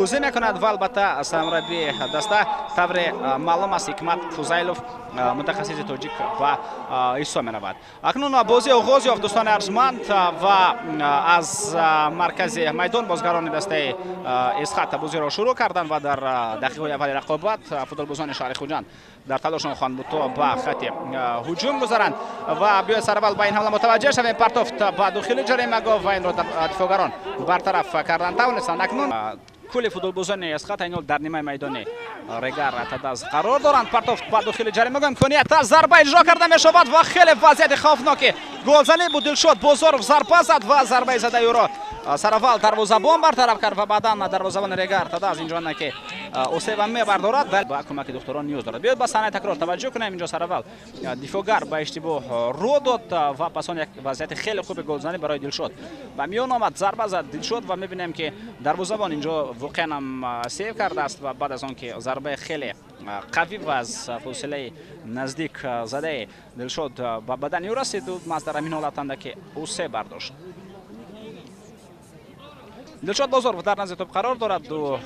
Бозӣ мекунад ва албатта сармураббии даста тавре маълум аст Ҳикмат Фузайлов, мутахассиси тоҷик ба ҳисоб меравад. Акнун бозӣ оғоз ёфт, дӯстони арҷманд, ва аз маркази майдон бозгарони дастаи Эсхата бозиро шурӯъ карданд ва дар дақиқаҳои аввали рақобат футболбозони шаҳри Хуҷанд дар талошон хоҳанд буд то ба хати ҳуҷум гузаранд ва биёед сараввал ба ин ҳамла мутаваҷҷеҳ шавем. Партофт ба дохили ҷаримагоҳ ва инро дифоъгарон бартараф кардан тавонистанд. Акнун кулли футболбозони Эсхата инҳол дар нимаи майдони Регар Тадаз қарор доранд. Партофт ба дохили ҷаримагоҳ, имконият аст, зарба иҷро карда мешавад ва хеле вазъияти хавфноки голзанӣ буд. Дилшод Бозоров зарба зад ва зарбаи задаи ӯро сараввал дарвозабон бартараф кард ва баъдан дарвозабони Регар Тадаз инҷо на ки осеба мебардорад, ба кӯмаки духтурон ниёз дорад. Биёед ба саҳнаи такрор таваҷҷӯҳ кунем. Инҷо сараввал дифоъгар ба иштибоҳ рӯ дод ва пас он як вазъияти хеле хуби голзанӣ барои Дилшод ба миён омад. Зарба зад Дилшод ва мебинем ки дарвозабон инҷо воқеан ҳам сейв кардааст ва баъд аз он ки зарбаи хеле қавӣ ва аз фосилаи наздик задаи Дилшод ба бадани ӯ расид, маҳз дар ҳамин ҳолат анда ки ӯ се бардошт. Дилшод Бозоров дар назди тӯб қарор дорад, ӯ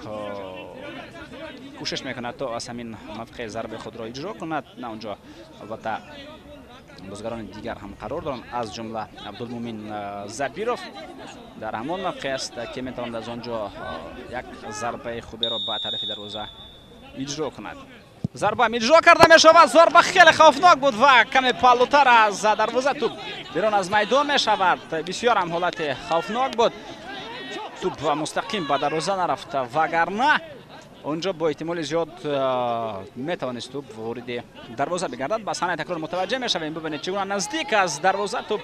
кӯшиш мекунад то аз ҳамин мавқеъ зарбаи худро иҷро кунад. На онҷо албатта бозгарони дигар ҳам қарор доранд, аз ҷумла Абдулмумин Забиров дар ҳамон мавқеъ аст ки метавонад аз он ҷо як зарбаи хуберо ба тарафи дарвоза иҷро кунад. Зарба иҷро карда мешавад. Зарба хеле хавфнок буд ва каме паллутар аз дарвоза тӯб берун аз майдон мешавад. Бисёр ҳам ҳолати хавфнок буд, тӯб мустақим ба дарвоза нарафт, вагарна онҷо бо эҳтимоли зиёд метавонист тӯб вориди дарвоза бигардад. Ба саҳнаи такрор мутаваҷҷеҳ мешавем. Бибинед, чӣ гуна наздик аз дарвоза тӯб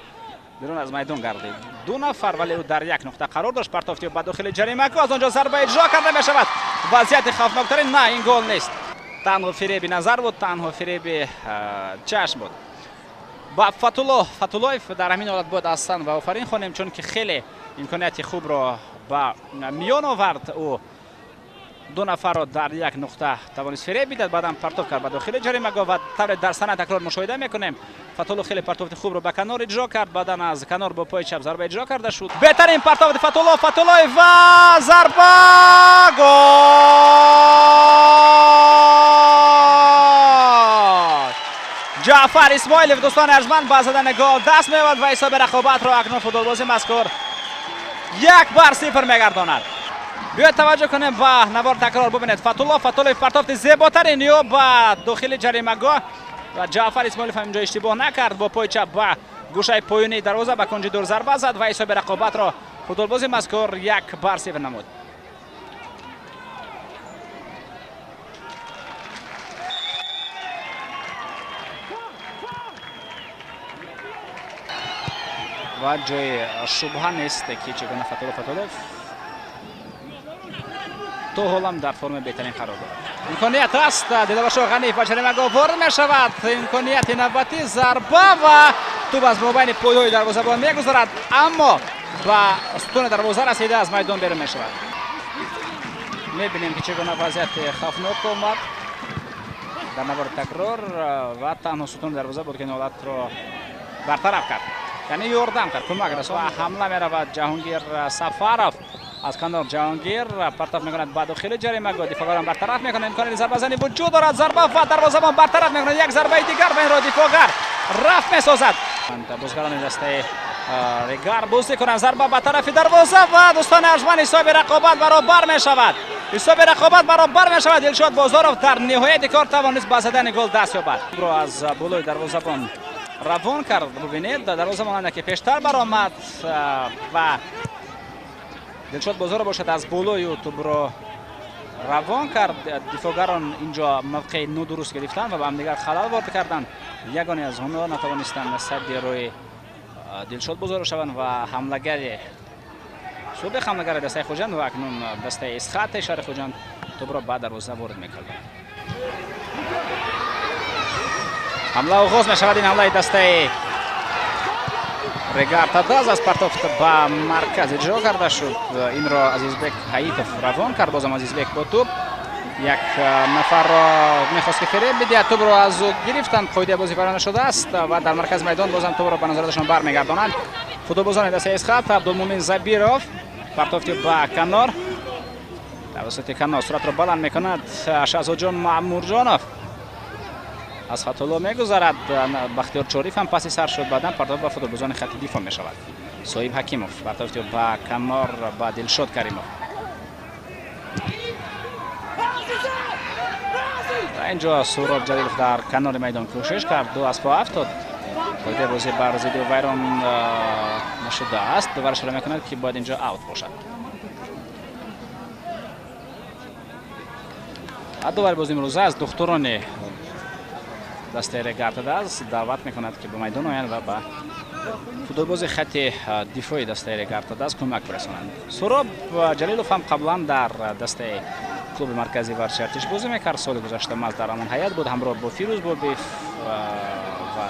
берун аз майдон гардид. Ду нафар, вале ӯ дар як нуқта қарор дошт. Партофти ба дохили ҷаримагоҳ, аз он ҷо зарба иҷро карда мешавад. Вазъияти хавфноктарин, на, ин гол нест, танҳо фиреби назар буд, танҳо фиреби чашм буд. Ба Фатулло Фатуллоев дар ҳамин ҳолат бояд аҳсан ва офарин хонем, чунки хеле имконияти хубро ба миён овард. Ӯ ду нафарро дар як нуқта тавонист фиреб бидад, баъдан партоф кард ба дохили ҷаримагоҳ ва тавре дар саҳна такрор мушоҳида мекунем, Фатулло хеле партофти хубро ба канор иҷро кард, баъдан аз канор бо пои чап зарба иҷро карда шуд. Беҳтарин партофти Фатулло Фатуллоев ва зарба, гол! Ҷаъфар Исмоилов, дӯстони арҷманд, ба задани гол даст меёбад ва ҳисоби рақобатро акнун футболбози мазкур 1-0 мегардонад. Биёед таваҷҷӯҳ кунем ба навор такрор. Бубинед, Фатулло Фатуллоев партофти зеботарин ё ба дохили ҷаримагоҳ ва Ҷаъфар Исмоилов ҳам инҷо иштибоҳ накард, бо пои чап ба гӯшаи поёнии дарвоза ба кунҷи дур зарба зад ва ҳисоби рақобатро футболбози мазкур 1-0 намуд. Ва ҷои шубҳа нест ки чӣ гуна Фатулло Фатуллоев то ҳолам дар форми беҳтарин қарор дорад. Имконият аст, Диловаршоҳ Ғаниев ба ҷаримагоҳ ворид мешавад. Имконияти навбатӣ, зарба ва тӯб аз мобайни пойҳои дарвозабон мегузарад, аммо ба сутуни дарвоза расида аз майдон берун мешавад. Мебинем ки чӣ гуна вазъияти хавфнок омад дар навори такрор ва танҳо сутуни дарвоза буд ки ин ҳолатро бартараф кард, яъне ёрдам кард, кӯмак расонд. Ва ҳамла меравад Ҷаҳонгир Сафаров аз канор. Ҷаҳонгир партоф мекунад ба дохили ҷаримагоҳ, дифоъгарон бартараф мекунад. Имконияти зарбазанӣ вуҷуд дорад, зарба ва дарвозабон бартараф мекунад. Як зарбаи дигар ва инро дифоъгар рафт месозад. Бозгарони дастаи Регар бозӣ кунанд. Зарба ба тарафи дарвоза ва дӯстони арҷманд, ҳисоби рақобат баробар мешавад. Ҳисоби рақобат баробар мешавад. Дилшод Бозоров дар ниҳояти кор тавонист ба задани гол даст ёбад. Ро аз болои дарвозабон равон кард. Бубинед, дарвозабон ки пештар баромад ва Дилшод Бозоров бошад аз болои ӯ тӯбро равон кард. Дифоъгарон инҷо мавқеи нодуруст гирифтанд ва ба ҳамдигар халал ворид карданд. Ягоне аз онҳо натавонистанд садди рӯи Дилшод Бозоров шаванд ва ҳамлагари собиқ ҳамлагари дастаи Хуҷанд ва акнун дастаи Эсхати шаҳри Хуҷанд тӯбро ба дарвоза ворид мекарданд. Ҳамла оғоз мешавад. Ин ҳамлаи дастаи Регар Тадаз аз партофт ба марказ иҷро карда шуд. Инро Азизбек Ҳаитов равон кард. Бозам Азизбек бо тӯб як нафарро мехост ки фиреб бидиҳад, тӯбро аз ӯ гирифтанд. Қоидаи бозӣ вайрон нашудааст ва дар маркази майдон бозам тӯбро ба назораташон бармегардонанд футболбозони дастаи Эсхат. Абдулмумин Забиров партофти ба канор. Тавассути канор суратро баланд мекунад Шаҳзодҷон Маъмурҷонов. Аз Фатҳулло мегузарад, Бахтиёр Чориф ҳам паси сар шуд, баъдан партоф ба футболбозони хати дифоъ мешавад. Соҳиб Ҳакимов партофти ба канор ба Дилшод Каримов. Ва инҷо Суҳроб Ҷалилов дар канори майдон кӯшиш кард, ду аз по афтод. Қоидаи бозӣ бар зидди вайрон нашудааст. Довар ишора мекунад, ки бояд инҷо аут бошад. Довари бозӣ имрӯза аз духтурони дастаи Регар-ТадАЗ даъват мекунад, ки ба майдон оянд ва ба футболбози хати дифои дастаи Регар-ТадАЗ кӯмак бирасонанд. Суҳроб Ҷалилов ҳам қаблан дар дастаи клуби марказии варзиши Артиш бозӣ мекард. Соли гузашта маз дар ҳамон ҳайат буд, ҳамроҳ бо Фирӯз Бобиев ва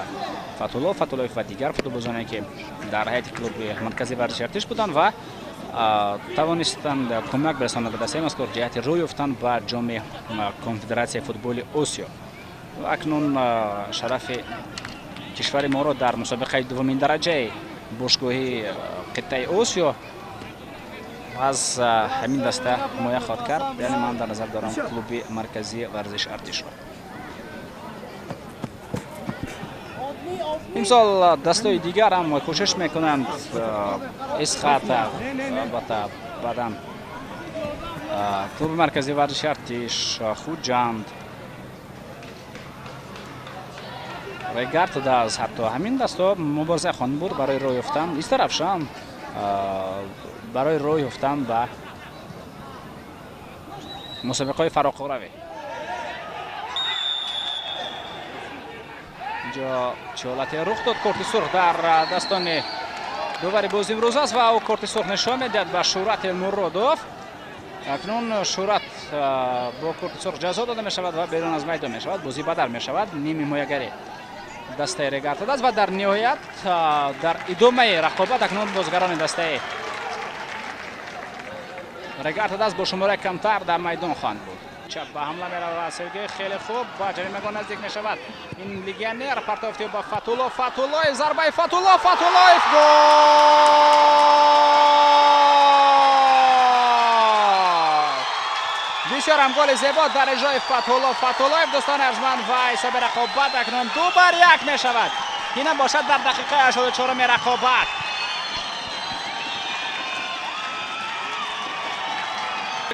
Фатҳулло Фатҳуллоев ва дигар футболбозоне, ки дар ҳайати клуби марказии варзиши Артиш буданд ва тавонистанд кӯмак бирасонанд ба дастаи мазкур ҷиҳати рӯй ёфтан ба ҷоми конфедератсияи футболи Осиё. Ва акнун шарафи кишвари моро дар мусобиқаи дуввумин дараҷаи бошгоҳии қитъаи Осиё аз ҳамин даста ҳимоя хоҳад кард. Яъне ман дар назар дорам клуби марказии варзиши Артишро. Имсол дастаи дигар ҳам кӯшиш мекунанд Исхата, албатта баъдан клуби марказии варзиши Артиш, Хуҷанд, Регар-ТадАЗ, ҳатто ҳамин дастаҳо мубориза хоҳанд бурд барои роҳ ёфтан, Истаравшан барои роҳ ёфтан ба мусобиқаҳои фароқоравӣ. Инҷо чӣ ҳолате рух дод? Корти сурх дар дастони довари бозӣ имрӯз аст ва ӯ корти сурх нишон медиҳад ба Шӯҳрат Муродов. Акнун Шӯҳрат бо корти сурх ҷазо дода мешавад ва берун аз майдон мешавад. Бозӣ бадар мешавад. Ними ҳимоягари дастаи Регар-ТадАЗ ва дар ниҳоят дар идомаи рақобат акнун бозигарони дастаи Регар-ТадАЗ бо шумораи камтар дар майдон хоҳанд буд. Чап ба ҳамла меравад Сергей, хеле хуб ба ҷаримагоҳ наздик мешавад. Ин легионер партофти ба Фатҳулло, Фатҳуллоев, зарбаи Фатҳулло, Фатҳуллоев, гол! Бисёр ҳам голи зебо дар иҷрои Фатҳулло Фатҳуллоев, дӯстони арҷманд, ва ҳисоби рақобат акнун 2-1 мешавад. Инам бошад дар дақиқаи 84-уми рақобат.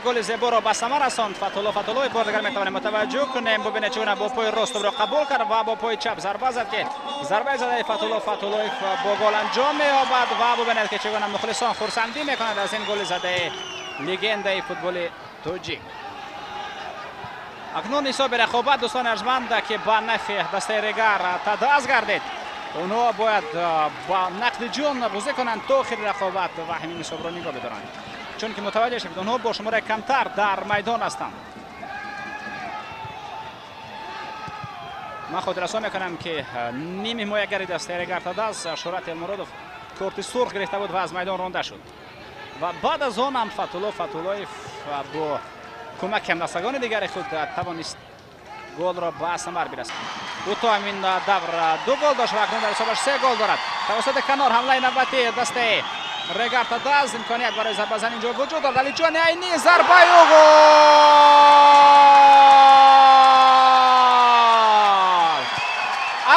Голи зеборо ба самар расонд Фатҳулло Фатҳуллоев. Бор дигар метавонем мутаваҷҷӯҳ кунем, бубинед чӣ гуна бо пои рост тӯбро қабул кард ва бо пои чап зарба зад, ки зарбаи задаи Фатҳулло Фатҳуллоев бо гол анҷом меёбад ва бубинед, ки чӣ гуна мухлисон хурсандӣ мекунанд аз ин голи задаи легендаи футболи тоҷик. Акнун ҳисоби рақобат, дӯстони арҷманд, ки ба нафи дастаи Регар-ТадАЗ гардид. Онҳо бояд ба нақди ҷон бозӣ кунанд то охири рақобат ва ҳамин ҳисобро нигоҳ бидоранд, чунки мутаваҷҷеҳ шавед, онҳо бо шумораи камтар дар майдон ҳастанд. Ман хотиррасон мекунам, ки ними ҳимоягари дастаи Регар-ТадАЗ Шӯҳрат Элмуродов корти сурх гирифта буд ва аз майдон ронда шуд. Ва баъд аз он ҳам Фатҳулло Фатҳуллоев бо кӯмаки ҳамдастагони дигари худ тавонист голро ба самар бирасонад. Ӯ то ҳамин давр 2 гол дошт ва акнун дар ҳисобаш 3 гол дорад. Тавассути канор ҳамлаи навбатии дастаи Регар-ТадАЗ, имконият барои зарбазан инҷо вуҷуд дорад. Алиҷони Айнӣ, зарбаи ӯ, гол!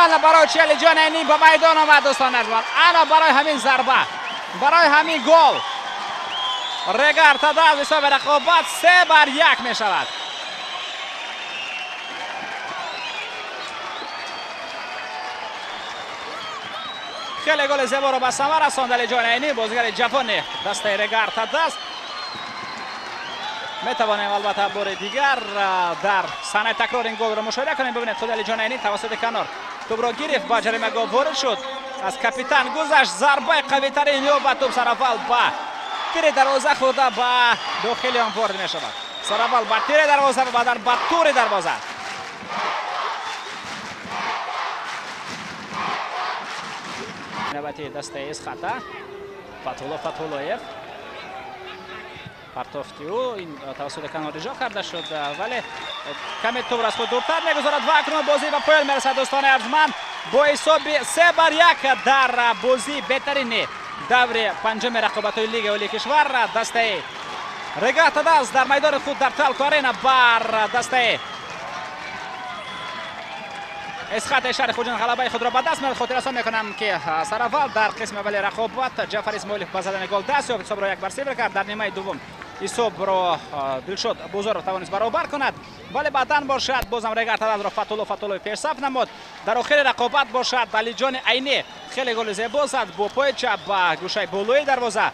Ана барои чи Алиҷони Айнӣ ба майдон омад, дӯстони арҷманд. Ана барои ҳамин зарба, барои ҳамин гол. Регар-ТадАЗ ҳисоби рақобат 3-1 мешавад. Хеле голи зеборо ба самар расонд Алиҷони Айнӣ, бозигари ҷавони дастаи Регар-ТадАЗ. Метавонем албатта бори дигар дар саҳнаи такрор ин голро мушоҳида кунем. Бибинед, худ Алиҷони Айнӣ тавассути канор тӯбро гирифт, ба ҷаримагоҳ ворид шуд, аз капитан гузашт, зарбаи қавитарин ё ба тӯб сараввал ба тири дарвоза хӯрда ба дохили он ворид мешавад. Сараввал ба тири дарвоза ва баъдан ба тури дарвоза. Навбати дастаи Исхата, Фатҳулло Фатҳуллоев. Партофти ӯ ин тавассути канор иҷро карда шуд, вале каме тӯбро аз худ дуртар мегузорад ва акнун бозӣ ба поён мерасад, дӯстони арҷманд, бо ҳисоби 3-1 дар бозии беҳтарини даври панҷуми рақобатҳои Лигаи Олии кишвар дастаи Регар ТадАЗ дар майдони худ, дар Телко Арена, бар дастаи Эсхати шаҳри Хуҷанд ғалабаи худро ба даст меорад. Хотиррасон мекунам, ки сараввал дар қисми аввали рақобат Ҷафар Исмоилов ба задани гол даст ёфт, ҳисобро 1-0 кард. Дар нимаи дуввум ҳисобро Дилшод Бозоров тавонист баробар кунад, вале баъдан бошад, бозам Регар ТадАЗро Фатулло Фатуллоев пешсаф намуд. Дар охири рақобат бошад, Алиҷони Айнӣ хеле голи зебо зад, бо пои чап ба гӯшаи болои дарвоза.